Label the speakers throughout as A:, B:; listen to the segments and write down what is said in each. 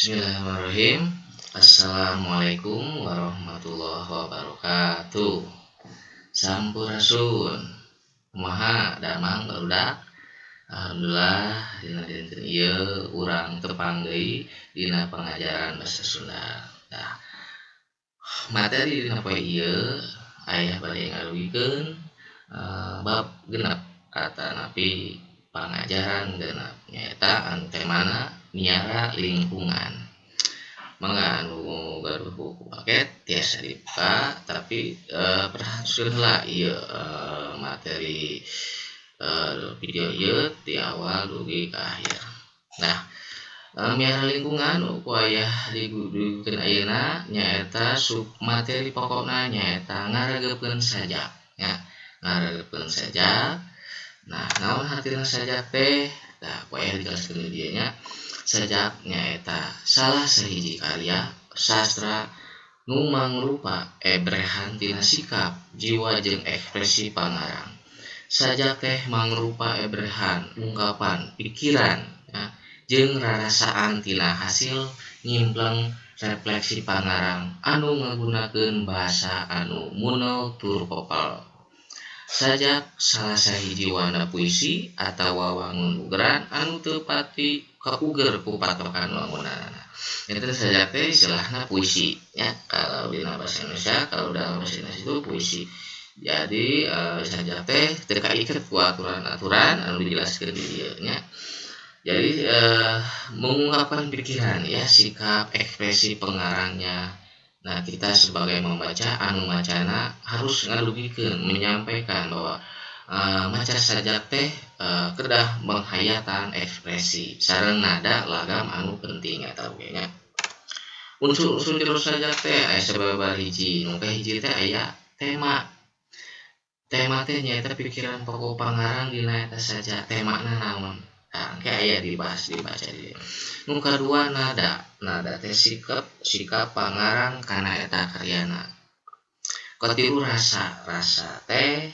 A: Bismillahirrahmanirrahim. Assalamualaikum warahmatullahi wabarakatuh. Sampurasun. Kumaha damang, barudak? Alhamdulillah, dina dinten ieu urang tepang deui dina pengajaran bahasa Sunda. Nah, materi dina poe ieu aya bade ngadugikeun bab 6 atanapi pangajaran 6, nyaeta anu temana miara lingkungan. Mangga anu gaduh buku paket tiasa dibuka, tapi perhatoskeun heula ieu materi video ieu ti awal dugi ka akhir. Nah, miara lingkungan ku ayah didugikeun ayeuna nyaeta sub materi pokokna nyaeta ngaregeupkeun sajak nya, ngaregeupkeun sajak. Nah, naon hartina sajak teh? Tah, ku ayah dijelaskeun di dieu nya. Sajak nyaeta salah sahiji karya sastra nu mangrupa ebrehan tina sikap, jiwa jeung ekspresi pangarang. Sajak teh mangrupa ebrehan ungkapan pikiran nya jeung rarasaan tina hasil nyimpleng refleksi pangarang anu ngagunakeun basa anu munel tur popel. Sajak salah sahiji wana puisi atawa wangun ugeran anu teu pati kauger ku patokan wangunanana. Janten sajak teh istilahna puisi nya, kalau dina bahasa Indonesia, kalau dalam bahasa Indonesia itu puisi. Jadi sajak teh teu kaiket ku aturan-aturan anu dijelaskeun di dieu nya. Jadi mengungkapkan pikiran ya, sikap, ekspresi pengarangnya. Nah, kita sebagai membaca, anu macana harus ngadugikeun, menyampaikan bahwa maca sajak teh kedah menghayatan ekspresi sareng nada lagam anu penting eta oge nya. Unsur-unsur jero sajak teh aya sababaraha hiji. Nu kahiji teh aya tema. Tema teh nyaeta pikiran pokok pangarang dina eta sajak, temana naon. Tah, engke aya dibahas, dibaca di dieu. Nu kadua nada. Nada teh sikap pangarang kana eta karyana. Katilu rasa. Rasa teh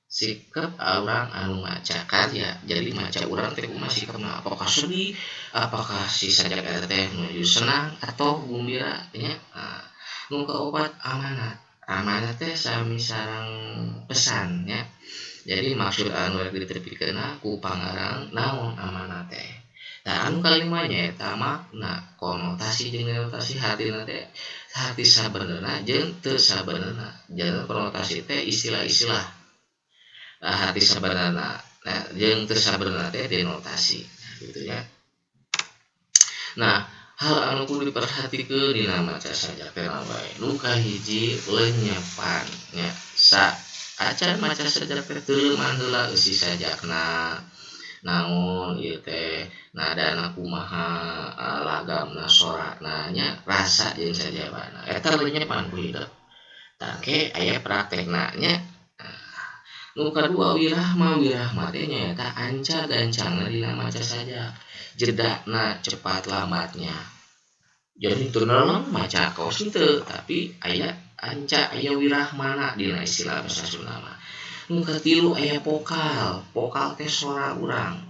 A: sikap urang anu maca karya. Jadi maca urang teh kumaha sikapna, apakah sedih, apakah si sajak eta teh nuju senang atau gumbira nya. Nah, nu kaopat amanat. Amanat teh sami sareng pesan nya. Jadi maksud anu rek ditepikeunna ku pangarang naon amanat teh. Tah, anu kalima nyaeta makna, konotasi jeung denotasi, hartina teh harti sabenerna jeung teu sabenerna. Janten konotasi teh istilah-istilah. Nah, harti sabenerna, nah, jeung teu sabenerna teh denotasi, gitu nya. Nah, hal anu kudu diperhatikeun dina maca sajak teh naon wae? Nu kahiji lenyepan nya. Saacan maca sajak teh teuleuman heula eusi sajakna. Naon ieu teh, nadana kumaha, lagamna, sorana nya, rasa jeung sajabana. Eta lenyepan ku hidep. Tah, engke aya praktekna nya. Nu kadua wirahma. Wirahma teh nyaeta anca gancangna dina maca sajak, jedana cepat lambatnya. Jadi teu neleng maca kaos henteu, tapi aya anca, aya wirahmana dina istilah basa Sunda mah. Nu katilu aya vokal. Vokal teh sora urang.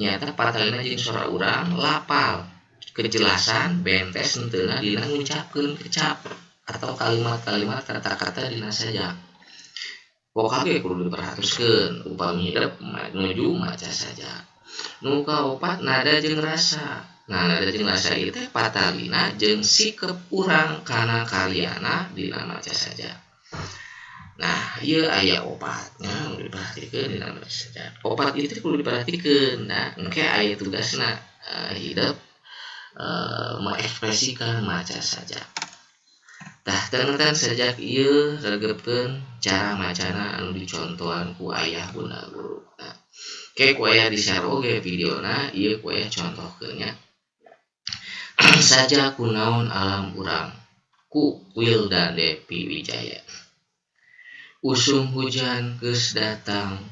A: Nyaeta patalina jeung sora urang lapal kejelasan bentes henteuna dina ngucapkeun kecap atau kalimat-kalimat, kata-kata dina sajak. Vokal ge kudu diperhatoskeun upami hidep nuju maca sajak. Nu kaopat nada jeung rasa. Nah, nada jeung rasa ieu teh patalina jeung sikep urang kana karyana dina maca sajak. Nah, ieu aya opat nya nu diperhatikeun dina maca sajak. Opat ieu teh kudu diperhatikeun. Nah, engke aya tugasna hidep mengekspresikan maca sajak. Tah, tah sajak ieu regepkeun cara macana anu dicontohan ku ayah bunda guru. Nah, ke ku ayah di-share oge videona ieu, ku ayah contohkeun nya. Sajak Kunaon Alam Urang ku Wildan Devi Wijaya. Usum hujan geus datang,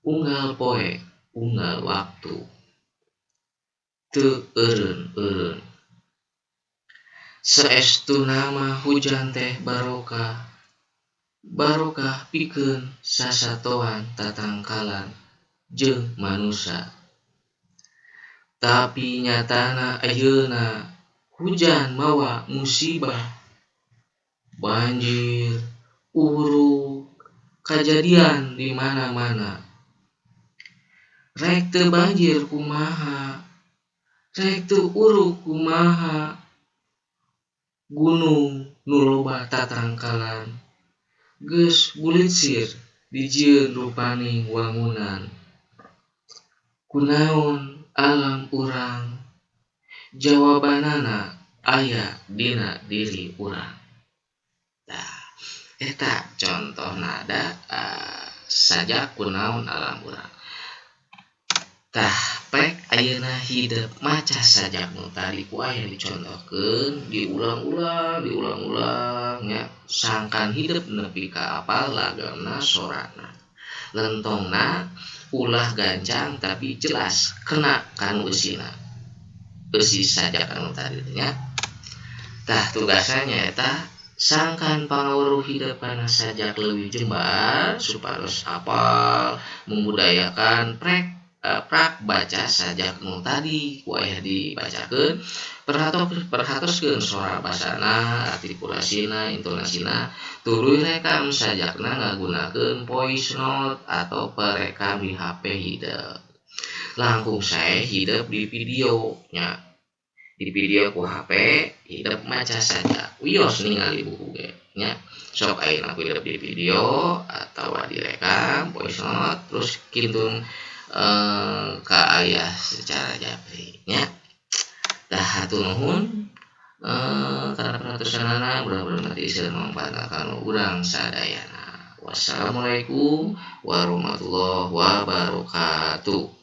A: unggal poe unggal waktu, teu eureun-eureun. Saestuna mah hujan teh barokah, barokah pikeun sasatoan, tatangkalan jeung manusa. Tapi nyatana ayeuna hujan mawa musibah. Banjir, urug, kajadian di mana-mana. Rek teu banjir kumaha, rek teu urug kumaha. Gunung nu loba tatangkalan geus bulitsir dijieun rupaning wangunan. Kunaon alam urang? Jawabanana aya dina diri urang. Tah, eta contoh nada sajak Kunaon Alam Urang. Tah, pek ayeuna hidep maca sajak nu tadi ku aya dicontohkeun, diulang-ulang, diulang-ulang nya, sangkan hidep nepi ka apal lagamna, sorana. Lentongna ulah gancang, tapi jelas kena kanu eusina. Eusi sajak anu tadi nya. Tah, tugasna nyaeta sangkan pangaweruh hidep kana sajak leuwih jembar supados apal, membudayakan prek prak baca sajak nu tadi ku aya dibacakeun, perhatoskeun sora basana, artikulasina, intonasina, tuluy rekam sajakna ngagunakeun voice note atau perekam di HP hidep. Langkung sae hidep di video nya, di video ku HP hidep maca sajak, wios ningali buku ge nya. Sok ayeuna ku hidep di video atawa direkam voice note, terus kintun ka ayah secara japri nya. Tah, hatur nuhun kana perhatosanana, mudah-mudahan tiasa mangfaatna kanggo urang sadayana. Wassalamualaikum warahmatullahi wabarakatuh.